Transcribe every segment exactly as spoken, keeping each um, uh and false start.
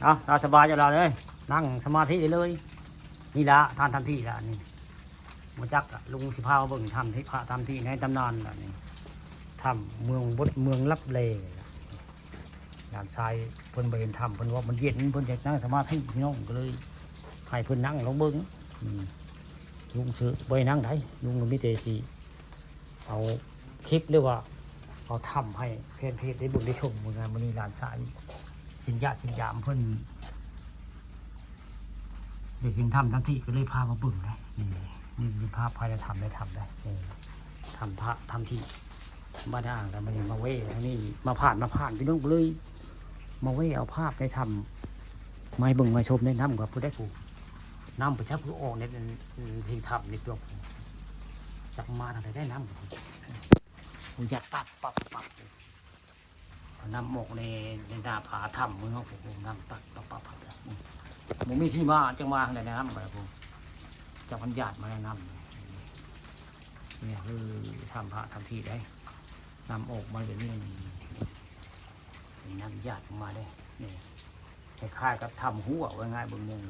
เอาตามสบายเจ้าหลานเอ้ย นั่งสมาธิได้เลย นี่ละทานทำที่ละนี่ บ่จักอะ ลุงสิพามาเบิ่งถ้ำที่พระถ้ำที่ในตำนานละนี่ ถ้ำเมืองบดเมืองลับแลละ หลานชายเพิ่นบ่เห็นถ้ำ เพิ่นว่ามันเย็น เพิ่นอยากนั่งสมาธิพี่น้อง ก็เลยให้เพิ่นนั่งลองเบิ่ง อืม ลุงสิบ่ให้นั่งได้ ลุงก็มีแต่สิ เอาคลิปหรือว่าเอาถ้ำให้แฟนเพจได้เบิ่งได้ชม มื้อนี้ มื้อนี้หลานชายสิญญาสิญญามเพิ่นอยากเห็นถ้ำทำที่ ก็เลยพามาเบิ่งได้ นี่ นี่คือภาพภายในถ้ำ ในถ้ำได้ นี่ ถ้ำพระถ้ำที่บ้านอ่าง แต่มื้อนี้มาแว่ทางนี้ มาผ่าน มาผ่านพี่น้อง ก็เลยมาแว่เอาภาพในถ้ำมาให้เบิ่งมาชม แนะนำกับผู้ใดผู้นำไป จักผู้ออกในที่ถ้ำในตัวผู้ จักมาทางใดได้นำ ผมอยากปั๊บปั๊บปั๊บ เอาน้ำออกใน ในหน้าผาถ้ำ มื้อเฮาผมน้ำปั๊บปั๊บปั๊บปั๊บ บ่มีที่มา จังมาทางใดน้ำไปผม จักมันหยาดมาในน้ำ นี่คือถ้ำพระถ้ำที่ได้ น้ำออกมาแบบนี้ นี่น้ำหยาดออกมาได้ นี่ คล้ายๆกับถ้ำหัว ว่าง่ายเบิ่งหนึ่ง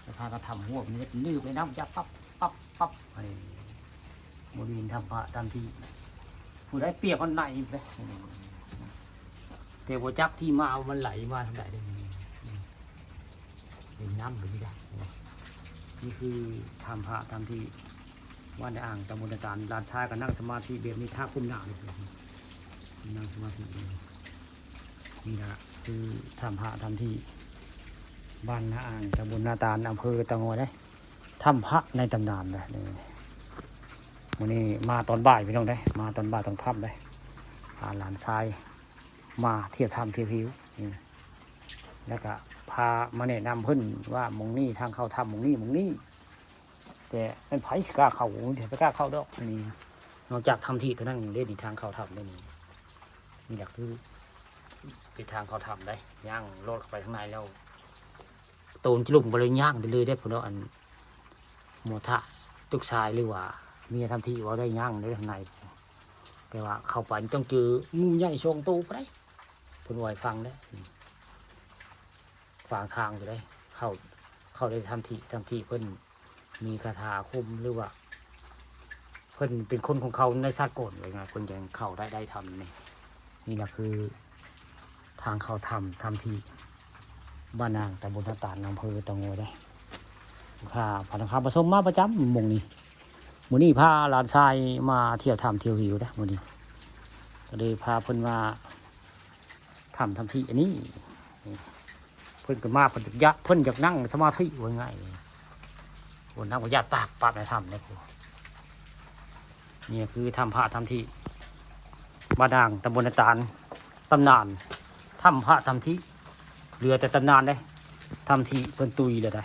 คล้ายๆกับถ้ำหัว มันจะนืบในน้ำหยาดปั๊บปั๊บปั๊บ ไอ้ บ่ได้ยินถ้ำพระถ้ำที่ ผู้ใดเปรียบมันไหลไป แต่บ่จักที่มามันไหลมาทางใดเด้ เป็นน้ำแบบนี้ได้ นี่คือถ้ำพระถ้ำที่ บ้านอ่าง ตำบลนาตาล หลานชายก็นั่งสมาธิแบบนี้ ท่าก้มหน้าเลย นั่งสมาธิเลย นี่ละคือถ้ำพระถ้ำที่ บ้านนาอ่าง ตำบลนาตาล อำเภอเต่างอยได้ ถ้ำพระในตำนานนะ นี่ มื้อนี้มาตอนบ่ายพี่น้องได้ มาตอนบ่ายตอนค่ำได้ พาหลานชายมาเที่ยวถ้ำเที่ยวหิว นี่ แล้วก็พามาแนะนำเพิ่นว่าหม่องนี้ทางเข้าถ้ำ หม่องนี้ หม่องนี้ แต่มันไผสิกล้าเข้า บ่มีไผกล้าเข้าดอก นี่ นอกจากถ้ำที่เท่านั้นเด้ นี่ทางเข้าถ้ำเด้ นี่ นี่แหละคือเป็นทางเข้าถ้ำได้ ย่างลอดเข้าไปข้างในแล้ว โตนจะลงไปเลยย่างไปเลยได้ พุ่นเนาะ อัน โมทะ ลูกชายหรือว่าเมียถ้ำที่เว้าได้ย่างได้ข้างใน แต่ว่าเข้าไปต้องเจองูใหญ่สองโตไปได้ เพิ่นว่าให้ฟังได้ ขวางทางอยู่ได้ เข้า เข้าได้ถ้ำที่ ถ้ำที่เพิ่นมีคาถาอาคม หรือว่า เพิ่นเป็นคนของเขาในชาติก่อน ว่าง่าย เพิ่นยังเข้าได้ ได้ถ้ำนี่ นี่แหละคือ ทางเข้าถ้ำ ถ้ำที่บ้านอ่าง ตำบลนาตาล อำเภอเต่างอยได้ ค่ะ พาน้องข้ามาชมมาประจำหม่องนี้ มื้อนี้พาหลานชายมาเที่ยวถ้ำเที่ยวหิวนะ มื้อนี้ ก็เลยพาเพิ่นมาถ้ำ ถ้ำที่อันนี้ เพิ่นก็มา เพิ่นอยาก เพิ่นอยากนั่งสมาธิ ว่าง่าย เพิ่นนั่งก็หยาดปั๊บปั๊บในถ้ำเนี่ย นี่คือถ้ำพระถ้ำที่ บ้านอ่าง ตำบลนาตาล ตำนาน ถ้ำพระถ้ำที่ เหลือแต่ตำนานเด้ ถ้ำที่เพิ่นตุยแล้วได้